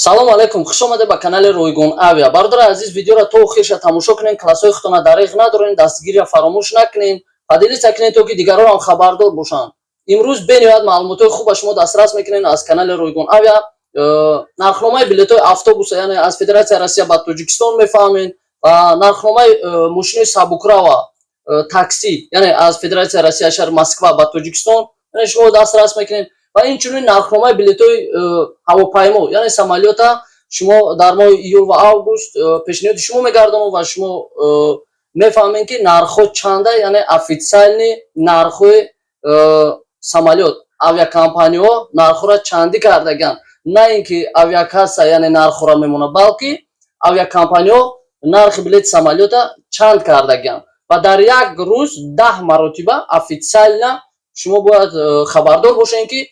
Салому алайкум, хуш омадед ба канали Ройгон Авиа. Бародари азиз, видеоро то охирша тамошо кунед, классҳои худтона дариғ надорен, дастгирия фаромӯш накунед, поделиться кунед, то ки дигарон ҳам хабардор бошанд. Имрӯз бениҳоят маълумотҳои хуб ба шумо дастрас мекунем аз канали Ройгон Авиа. Нархномаи билетҳои автобуса, яъне аз Федератсияи Россия ба Тоҷикистон мефаҳмед ва нархномаи мошинои сабукрава, такси, яъне аз Федератсияи Россия, шаҳри Москва ба Тоҷикистон, яъне шумо дастрас мекунед ва инчунин нархномаи билетҳои ҳавопаймо, яъне самолёта, шумо дар моҳи июл ва август пешниҳоди шумо мегардонам ва шумо мефаҳмед, ки нархҳо чанда, яъне официальный нархҳои самолёт, авиакомпаниҳо нархҳоро чандӣ кардагианд, на ин ки авиакасса, яъне нархҳоро мемонад, балки авиакомпаниҳо нархи билети самолёта чанд кардагианд ва дар як рӯз 10 маротиба официально. Шумо бояд хабардор бошед, ки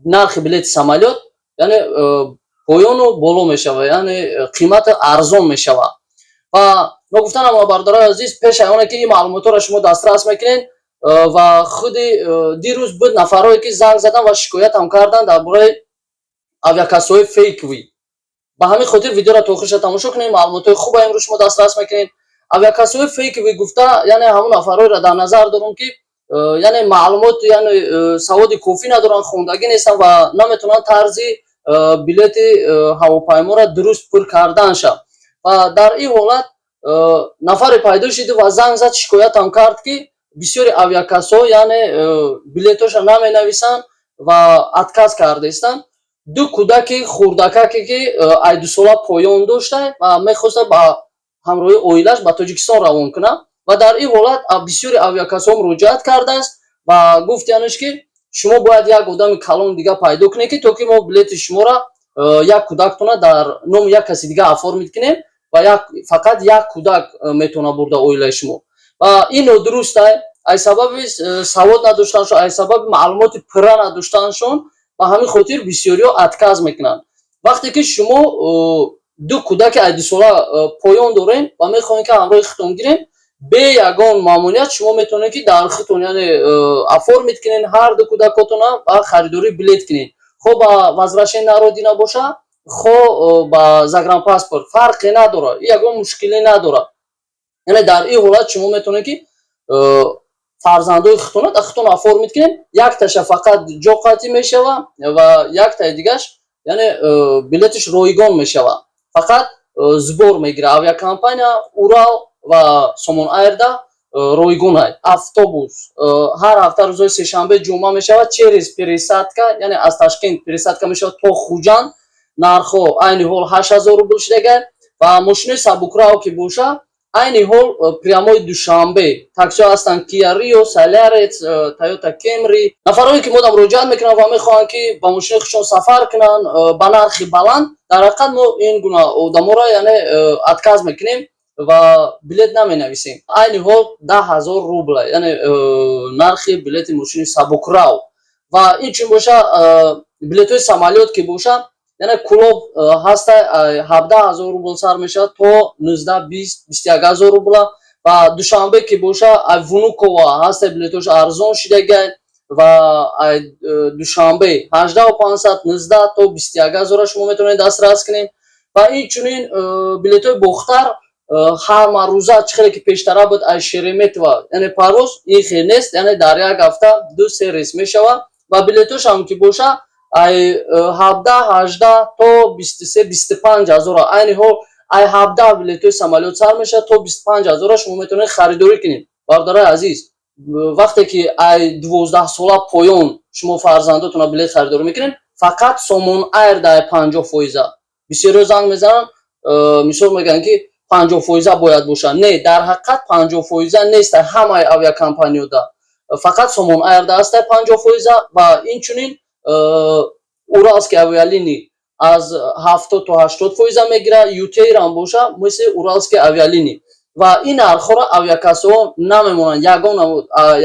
нархи билети самолёт, яъне поёну боло мешавад, яъне қимати арзон мешавад. Ва ногуфтанам, бародарои азиз, пеш аз оне ки ин маълумотҳоро шумо дастрас мекунед, ва худи дирӯз буд нафарое ки занг задан ва шикоятам карданд дар бораи авиакассаҳои фейковый. Ба ҳамин хотир видеоро то охирша тамошо кунед, маълумотҳои хуба имрӯз шумо дастрас мекунед. Авиакассаҳои фейковый гуфта, яъне ҳамон нафарҳоеро дар назар дорам, ки яъне маълумот, яъне саводи кофӣ надоранд, хондагӣ нестанд ва наметавонанд тарзи билети ҳавопайморо дуруст пур карданша. Ва дар ин ҳолат нафаре пайдо шид ва занг зад, шикоятам кард, ки бисёри авиакассаҳо, яъне билетҳоша наменависанд ва отказ кардаистанд. Ду кӯдаки хурдакаке, ки ай 2 сола поён дошта ва мехоста ба ҳамроҳи оилаш ба Тоҷикистон равон кунад. Ва дар ин ҳолат бисёри авиакассаҳо муроҷиат кардааст ва гуфт, янеш ки шумо бояд як одами калон дига пайдо кунед, ки то ки мо билети шуморо як кӯдактона дар номи як каси дига оформить кунем ва як фақат як кӯдак метавонад бурда оилаи шумо. Ва ин нодуруст ай сабаби савод надоштаншон, ай сабаби маълумоти пурра надоштаншон. Ба ҳамин хотир бисёриҳо отказ мекунанд. Вақте ки шумо ду кӯдаки ай 2 сола поён дорем ва мехоҳем, ки ҳамроҳи худтон гирем, бе ягон мамоният шумо метавонед, ки дар худтон, яъне оформить кунед ҳар ду кӯдакотона ва харидории билет кунед. Хо ба «Возвращение на родина» боша, хо ба загранпаспорт, фарқе надорад, ягон мушкиле надорад. Яъне дар ин ҳолат шумо метавонед, ки фарзандои худтона дар худтон оформить кунед. Якташа фақат ҷо қатъӣ мешава ва яктаи дигаш, яъне билетиш ройгон мешава, фақат сбор мегирад авиакомпания. Урал ва Сомон Айрда ройгон. Автобус ҳар ҳафта рӯзҳои сешанбе, ҷумъа мешавад, через пересадка, яъне аз Ташкент пересадка мешавад то Хуҷанд. Нархҳо айни ҳол 8000 рубл шудагай. Ва мошинои сабукрав ки боша, айни ҳол прямой Душанбе таксиҳо ҳастанд: Киа Рио, Солярис, Тойота Кемри. Нафарое ки мода муроҷиат мекунанд ва мехоҳанд, ки ба мошинои худшон сафар кунанд ба нархи баланд, дар ҳақиқат мо ин гуна одаморо, яъне отказ мекунем ва билет наменависем. Айни ҳол 10 000 рубла, яъне нархи билети мошини сабукрав. Ва инчун боша, билетҳои самолёт ки боша, яъне Кулоб ҳаста, 17 000 рубл сар мешавад то 19, 20, 21 000 рубла. Ва Душанбе ки боша, Внуково ҳаста, билетҳош арзон шидагай ва Душанбе 18 500, 19 то 21 ҳазора шумо метавонед дастрас кунед. Ва инчунин билетҳои Бохтар ҳама рӯза, чӣ хеле ки пештара буд, аз Шереметьево, яъне парвоз, ин хел нест, яъне дар як ҳафта ду се рейс мешавад. Ва билетошам ки боша, ай 17, 18 то 23, 25 ҳазора. Айни ҳол ай 17 билетҳои самолёт сар мешавад, то 25 ҳазора шумо метавонед харидорӣ кунед. Бародарои азиз, вақте ки ай 12 сола поён шумо фарзандотонро билет харидорӣ мекунед, фақат Сомон Айр дар 50 фоиза. Бисёриҳо занг мезананд, мисол мегӯянд, ки 50 фоиза бояд бошад. Не, дар ҳақиқат 50 фоиза нест ҳамаи авиакомпаниёда, фақат Сомон Айрда ҳастай 50 фоиза. Ва инчунин Уральские авиалинии аз 70 то 80 фоиза мегирад, ЮТэйрам боша, мисли Уральские авиалинии. Ва ин нархҳоро авиакассаҳо намемонанд.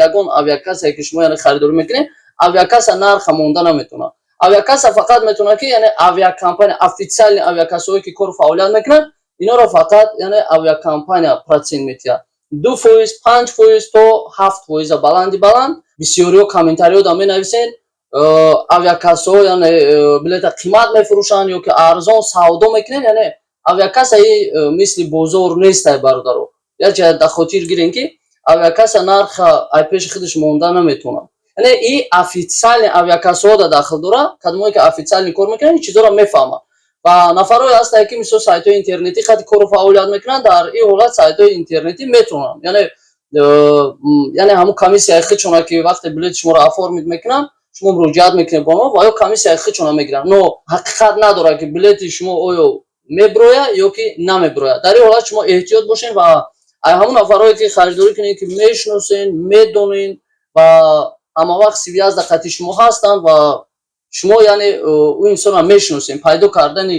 Ягон авиакассае ки шумо, яъне харидорӣ мекунед, авиакасса нарха монда наметавонад. Авиакасса фақат метавонад ки, яъне авиакомпания, официальный авиакассаҳое ки кору фаъолият мекунанд, инҳоро фақат, яъне авиакомпания процент метиҳад: 2 фоиз, 5 фоиз то 7 фоиза, баланди баланд. Бисёриҳо комментариҳо да менависед. Авиакассаҳо, яъне билета қимат мефурӯшанд ё ки арзон савдо мекунанд. Яъне авиакасса мисли бозор нестай, бародаро. Як ҷа дар хотир гирем, ки авиакасса нарха ай пеши худаш монда наметавонад. Яъне и официальный авиакассаҳо да дахл дора. Кадомое ки официально кор мекунанд, ин чизҳоро мефаҳманд. Ва нафарое ҳастанд, ки мисол сайтҳои интернетӣ хати кору фаъолият мекунанд. Дар ин ҳолат сайтҳои интернетӣ метавонанд, яъне ҳамун комиссияи худшона, ки вақте билети шуморо оформить мекунанд, шумо муроҷиат мекунед ба онҳо ва ё комиссияи худшона мегиранд. Но ҳақиқат надорад, ки билети шумо оё меброяд ё ки намеброяд. Дар ин ҳолат шумо эҳтиёт бошед ва ай ҳамун нафарое ки харидорӣ кунед, ки мешиносен, медонен ва ҳама вақт связь да қати шумо ҳастанд ва шумо, яъне ӯ инсонро мешиносем, пайдо кардани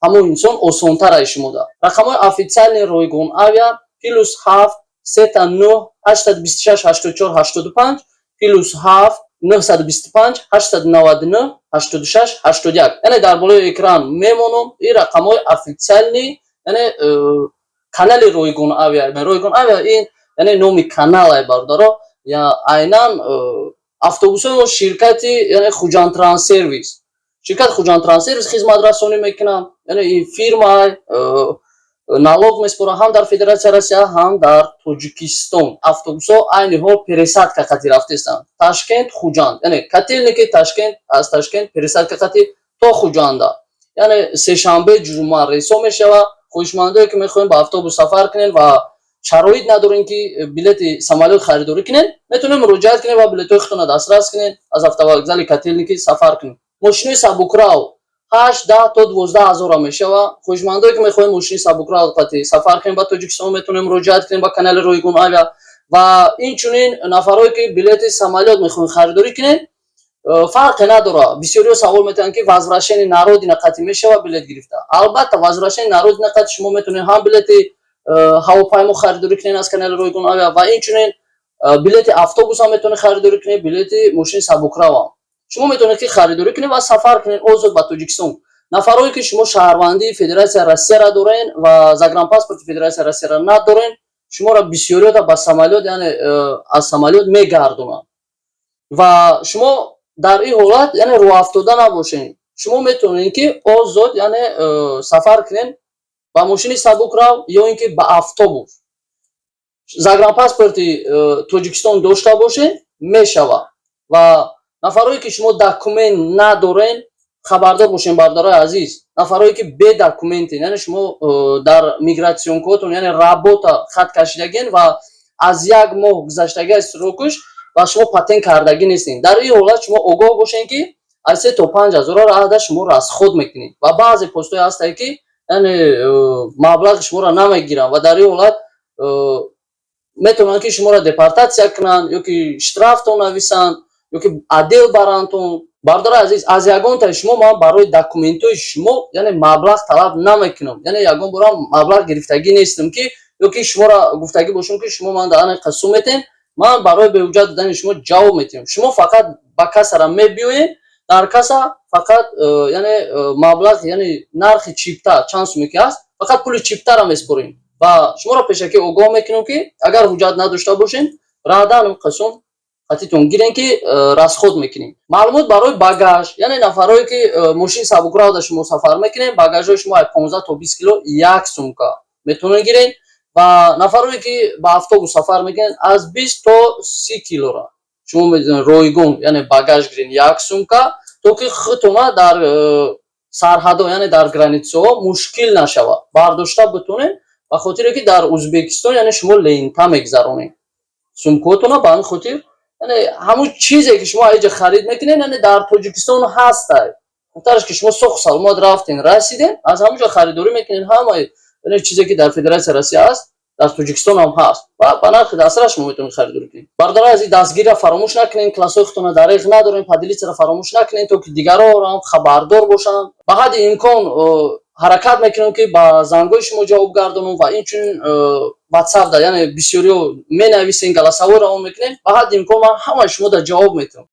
ҳамон инсон осонтар ай шумода. Рақамҳои официальный Ройгон Авиа: +7 999 826 84 85, +7 925 899 86 81. Яъне дар болои экран мемонам ин рақамҳои официальный, яъне канали Ройгон Авиа. Ройгон Авиа ин яъне номи каналай, бародаро. Айнан автобусҳои мо ширкати, яъне Хуҷандтранссервис, ширкати Хуҷандтранссервис хизматрасонӣ мекунад. Яъне ин фирма налог меспорад ҳам дар Федератсияи Россия, ҳам дар Тоҷикистон. Автобусҳо айни ҳол пересадка қати рафтестанд Ташкент, Хуҷанд, яъне Котельники, Ташкент, аз Ташкент пересадка қати то Хуҷанда. Яъне сешанбе, ҷумъа рейсҳо мешавад. Хоҳишмандое, ки мехоҳем ба автобус сафар кунем ва шароит надорем, ки билети самолёт харидорӣ кунем, метавонем муроҷиат кунем ва билетҳои худтонро дастрас кунем, аз автовокзали Котельники сафар кунем. Мошинои сабукрав 8, 10 то 12 ҳазора мешавад. Хоҳишмандое, ки мехоҳем мошини сабукрав қати сафар кунем ба Тоҷикистон, метавонем муроҷиат кунем ба канали Ройгон Авиа. Ва инчунин нафарое, ки билети самолёт мехоҳем харидорӣ кунем, фарқе надорад. Бисёриҳо савол метавонанд, ки возвращение на родина қати мешавад билет гирифта? Албатта, возвращение на родина қати шумо метавонед ҳам билети ҳавопаймо харидорӣ кунед аз канали Ройгон Авиа ва инчунин билети автобус ҳам метавонед харидорӣ кунед, билети мошини сабукравам шумо метавонед, ки харидорӣ кунед ва сафар кунед озод ба Тоҷикистон. Нафарое, ки шумо шаҳрвандии Федератсияи Россияро дорен ва загранпаспорти Федератсияи Россияро надорен, шуморо бисёриёта ба самолёт, яъне аз самолёт мегардонанд. Ва шумо дар ин ҳолат, яъне рӯҳафтода набошед. Шумо метавонед, ки озод, яъне сафар кунед ба мошини сабукрав ё ин ки ба автобус. Загранпаспорти Тоҷикистон дошта бошед, мешавад. Ва нафарое, ки шумо документ надорен, хабардор бошед, бародарои азиз. Нафарое, ки бе документен, яъне шумо дар миграционкаотон, яъне работа хат кашидаген ва аз як моҳ гузаштаги аз срокуш ва шумо патент кардагӣ нестед, дар ин ҳолат шумо огоҳ бошед, ки аз 3 то 5 ҳазора раҳда шумо расход мекунед. Ва баъзе постҳое ҳастанд, ки яъне маблағи шуморо намегиранд ва дар ин ҳолат метавонанд, ки шуморо депортатсия кунанд ё ки штрафтон нависанд, ё ки отдел барандтон. Бародари азиз, аз ягонтаи шумо ман барои документҳои шумо, яъне маблағ талаб намекунам. Яъне ягон борам маблағ гирифтагӣ нестам, ки ё ки шуморо гуфтагӣ бошам, ки шумо ман дар ана қасум метем, ман барои беҳуҷҷат додани шумо ҷавоб метиҳам. Шумо фақат ба кассара мебиёед, дар касса фақат яъне маблағ, яъне нархи чипта чанд суме ки ҳаст, фақат пули чиптаро меспорем. Ва шуморо пешакӣ огоҳ мекунем, ки агар ҳуҷҷат надошта бошем, раъдан қасум қатитон гирем, ки расход мекунем. Маълумот барои багаж, яъне нафарое, ки мошини сабукравда шумо сафар мекунем, багажҳои шумо аз 15 то 20 кило як сумка метавонед гирен. Ва нафарое, ки ба автобус сафар мекунед, аз 20 то 30 килора шумо метавонед ройгон, яъне багаж гирен, як сумка, то ки худтона дар сарҳадо, яъне дар границаҳо мушкил нашавад, бардошта битонед. Ба хотире ки дар Узбекистон, яъне шумо лента мегзаронед сумкаотона, ба ҳамин хотир, яъне ҳамун чизе, ки шумо аиҷа харид мекунед, яъне дар Тоҷикистон ҳастай. Хубтараш, ки шумо соҳу саломат рафтен, расиден, аз ҳамун ҷо харидорӣ мекунед. Ҳамаи, яъне чизе, ки дар Федератсияи Россия ҳаст, дар Тоҷикистон ҳам ҳаст ва ба нархи дастрас шумо метавонед харидорӣ кунед. Бародари азиз, дастгирро фаромӯш накунед, классҳои худтонро дареғ надорем, поделиться фаромӯш накунед, то ки дигарон ҳам хабардор бошанд. Ба ҳадди имкон ҳаракат мекунем, ки ба зангҳои шумо ҷавоб гардонам ва инчунин ватсап да, яъне бисёриҳо менависен, голосовой равон мекунем. Ба ҳадди имкон ман ҳамаи шумо да ҷавоб метиҳам.